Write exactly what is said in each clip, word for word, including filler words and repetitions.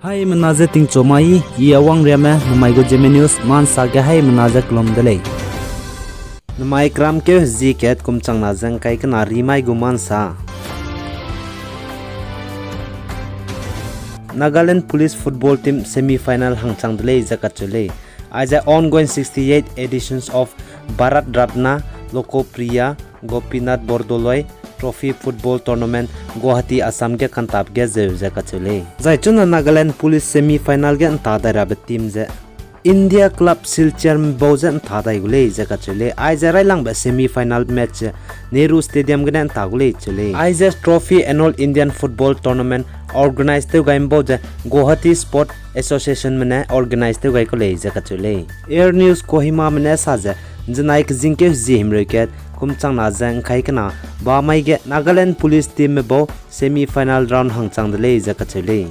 Haimena ze tingchu mai, I Awangriame, namai gu Zeme News, mansa ge haimena ze kelum de lei. Namai kramkeu hezie kat kum changna ze ngkai kena rimai gu mansa. Nagaland Police Football Team semi-final hangchang de lei ze kacheu lei. Aize ongoing sixty-eight editions of Bharat Ratna Lokopriya Gopinath Bordoloi Trophy Football Tournament Guwahati, Assam ge kantap ge zeu ze kacheu lei. Zai chuna Nagaland Police semi-final ge nta dai rabe team ze India Club Silchar bau ze nta dai gu lei ze kacheu lei. Aize railangbe semi-final match ze Nehru Stadium gene nta gu lei cheu lei. Aize trophy annual Indian football tournament organize tew gai mbau ze Guwahati Sport Associationme ne organize tew gai ku lei ze kacheu lei. Air News Kohimame ne sa ze, nzenai kezingkeu hezie himreu kat kum changna ze ngkai kena bamai ge Nagaland Police teamme bau semi-final round hangchang de lei ze kacheu lei.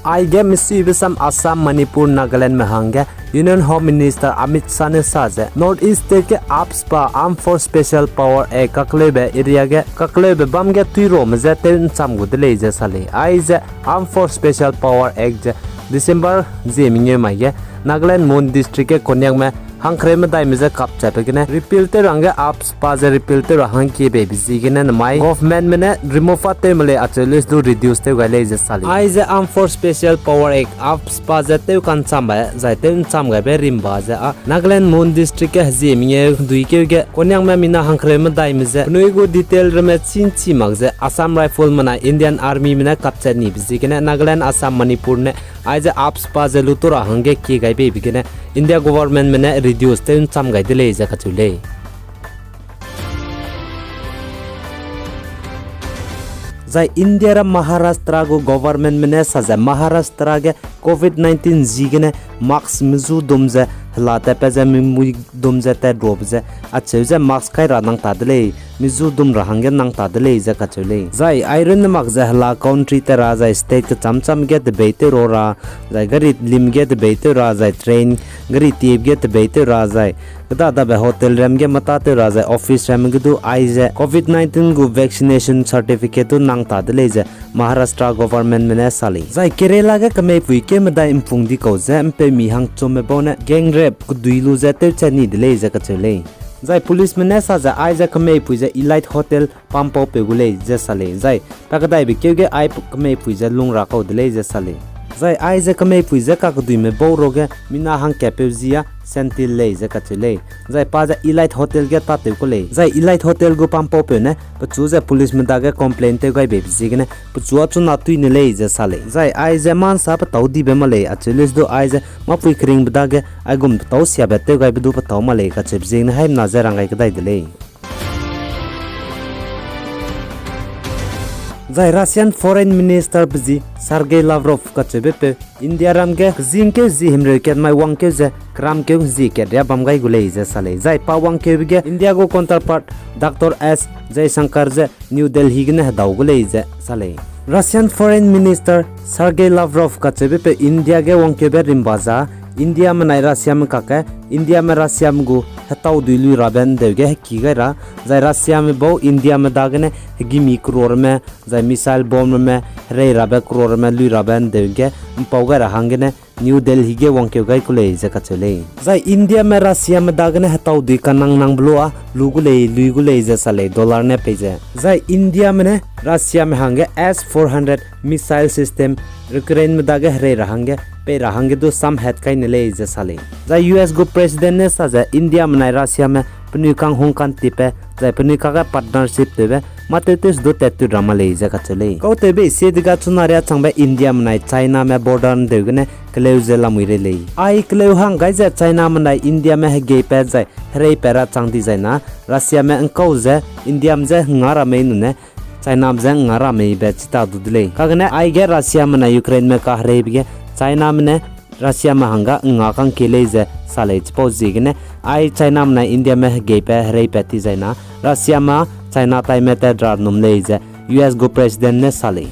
Aige misuibe sam Assam, Manipur, Nagalandme hangge Union Home Minister Amit Shah ne sa ze, North East state ge AFSPA, Armed Force Special Power Act kakleube area ge kakleube bam ge tuirome je tew ncham gu de lei ze sa lei. Aize Armed Force Special Power Act ze December zie mengeu mai ge Nagaland Mon District ge Konyakme hangkereu medaime je kapchatbe gene repeal tew ra hangge AFSPA ze repeal tew ra hangge kiebeibe ziegene namai governmentme ne remove tew me lei acheu lei du reduce tew gai lei ze sa lei. Aize Armed Force Special Power Act, AFSPA ze tew kanchambe zai tew ncham gaibe rimba ze â Nagaland Mon District ge hezie mengeu duikeu ge Konyakme mina hangkereu medaime je penui gu detail ramme chî nchi mak ze Assam Riflesme nai Indian Armyme ne kapchat nibe ziegene Nagaland, Assam, Manipur ne aize AFSPA ze lutu ra hangge kie gai beibe gene India governmentme ne reduce tew ncham gai de lei ze kacheu lei. Zai India ra Maharashtra gu governmentme ne sa ze Maharashtra ge covid nineteen ziegene mask mezu dum ze hela tatpat ze mimui dum ze tat ruabe ze acheu ze mask kai ra nang ta de lei, mezu dum ra hangge nang ta de lei ze kacheu lei. Zai airunne mak ze hela country tat ra zai state kecham cham ge debei tew ra ra, zai gari lim ge debei tew ra, zai train gari tiebe ge debei tew ra, zai kedadabe hotel ram ge meta tew ra, zai office ram ge du aize covid nineteen gu vaccination certificate du nang ta de lei ze Maharashtra governmentme ne sa lei. Zai Kerala ge kemeipui keu medai mpung di kau ze mpeumi hangchumme bau ne gang rape kedui lu ze tewchat ni de lei ze kacheu lei. Zai policeme ne sa ze aize kemeipui ze Elite Hotel pampaupeu gu lei ze sa lei. Zai pa kedaibe keu ge ai kemeipui ze lung ra kau de lei ze sa lei. Zai aize kemeipui ze kakeduime bau ruage mina hangkatpeu zi â Senthil lei ze kacheu lei. Zai pa ze Elite Hotel ge tâtew ku lei. Zai Elite Hotel gu pampaupeu ne pechu ze policeme dage complain tew gai beibe ziegene pechu â chuna tui ne lei ze sa lei. Zai aize mansa petâu dibe ma lei acheu lei du aize mâpui keringbe dage aigum petâu siabe tew gaibe du petâu ma lei kacheube ziegene haimena ze rang gai kedai de lei. Zai Russian Foreign Minister be zi Sergei Lavrov kacheubepeu India ram ge kezingkeu zi himreu kat mai wangkeu ze keramkeu zi kat riâ bam gai gu lei ze sa lei. Zai pa wangkeube ge India gu counterpart Doctor S Jaishankar ze New Delhi gene hedau gu lei ze sa lei. Russian Foreign Minister Sergei Lavrov kacheubepeu India ge wangkeube rimba za, Indiame nai Russiame kakge, Indiame Russiame gu hetau dui lui rabe ndeu ge heki gai ra, zai Russiame bau Indiame dagene hegimi croreme, zai missile bomb ramme, herei rabe croreme lui rabe ndeu ge mpau gai ra hanggene New Delhi ge wangkeu gai ku lei ze kacheu lei. Zai Indiame Russiame dagene hetau dui kanang nangbe lu â lu gu lei, lui gu lei ze sa lei dollar ne pei ze. Zai Indiame ne Russiame hangge S four hundred missile system Ukraineme dage herei ra hangge pei ra hangge du samhat kai ne lei ze sa lei. Zai U S gu President ne sa ze Indiame nai Russiame penui kanghung kantipbe, zai penui kakge partnership tewbe mâ tewtew se du tat tut ra ma lei ze kacheu lei. Kau tewbe sie dega chuna riâ changbe Indiame nai Chiname border ndeu gene keleu ze lamui rei lei. Ai keleu hang gai ze Chiname nai Indiame hegeipat zai hereipat ra chang di zai na, Russiame ngkau ze Indiame je nga ra mei nune, Chiname je nga ra meibe chi ta du de lei. Kagene aige Russiame nai Ukraineme kahereibe ge Chiname ne Russiame hangge nga kangkie lei ze sa lei. Chipau ziegene ai Chiname nai Indiame hegeipat hereipat ti zai na, Russiame China taime tat ra num lei ze U S gu President ne sa lei.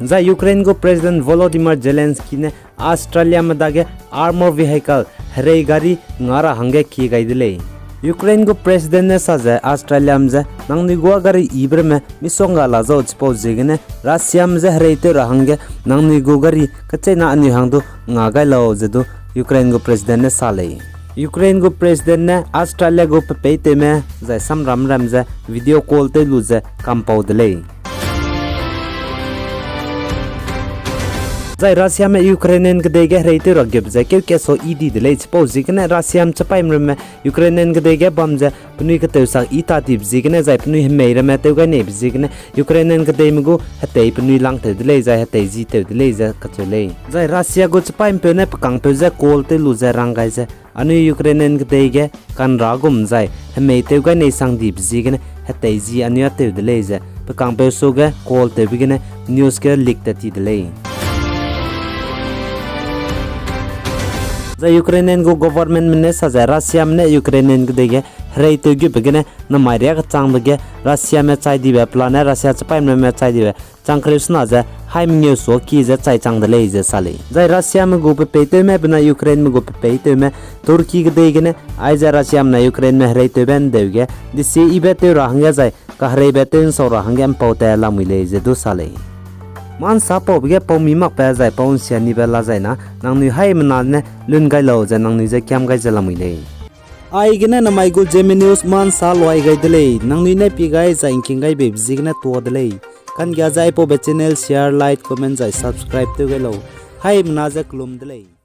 Zai Ukraine gu President Volodymyr Zelensky ne Australiame dage armor vehicle, herei gari nga ra hangge kie gai de lei. Ukraine gu President ne sa ze Australiame je nangnui gu gari yibe ramme misongga la zau chipau ziegene Russiame je hereitew ra hangge nangnui gu gari kacheina anui hang du nga gai lau ze du Ukraine gu President ne sa lei. Ukraine gu President ne Australia gu pepeitewme zai samram ram ze video call tew lu ze kampau de lei. Zai Russiame Ukrainian kedei ge hereitew ra gebe ze keu kasau yi di de lei. Chipau ziegene Russiame chipaîme ramme Ukrainian kedei ge bam ze penui ketewsak yi ta dibe ziegene zai penui hemei ramme tew gai neibe ziegene Ukrainian kedeime gu hetei penui langtew de lei zai hetei ji tew de lei ze kacheu lei. Zai Russia gu chipaîmpeu ne pe kangpeu je call tew lu ze rang gai ze, anui Ukrainian kedei ge kanra gum zai hemei tew gai nei sang dibe ziegene hetei ji anui â tew de lei ze pe kangpeu suge call tewbe gene news ge leak tat ti de lei. Zai Ukrainian gu governmentme ne sa ze Russiame ne Ukrainian kedei ge hereitew gube gene namai riâ kechangbe ge Russiame chai dibe pelane Russia chipaîme ramme chai dibe chang kereu sena ze hai mengeu suaki ze chai chang de lei ze sa lei. Zai Russiame gu pepeitewme benai Ukraineme gu pepeitewme Turkey kedei gene aize Russiame nai Ukraineme hereitewbe ndeu ge desie yibe tew ra hangge zai kahereibe tew nsau ra hangge mpau tat lamui lei ze du sa lei. Mâ nsa paube ge pau mi makbe zai pau nsia nibe la zai na nangnui haimena ne lun gai lau ze nangnui je kiam gai ze lamui lei. Aigene namai gu Zeme News mâ nsa luai gai de lei, nangnui ne pie gai zai ngking gai beibe ziegene tuâ de lei. Kanggia ze aipaube channel share, like, comment zai subscribe tew gai lau. Haimena ze kelum de lei.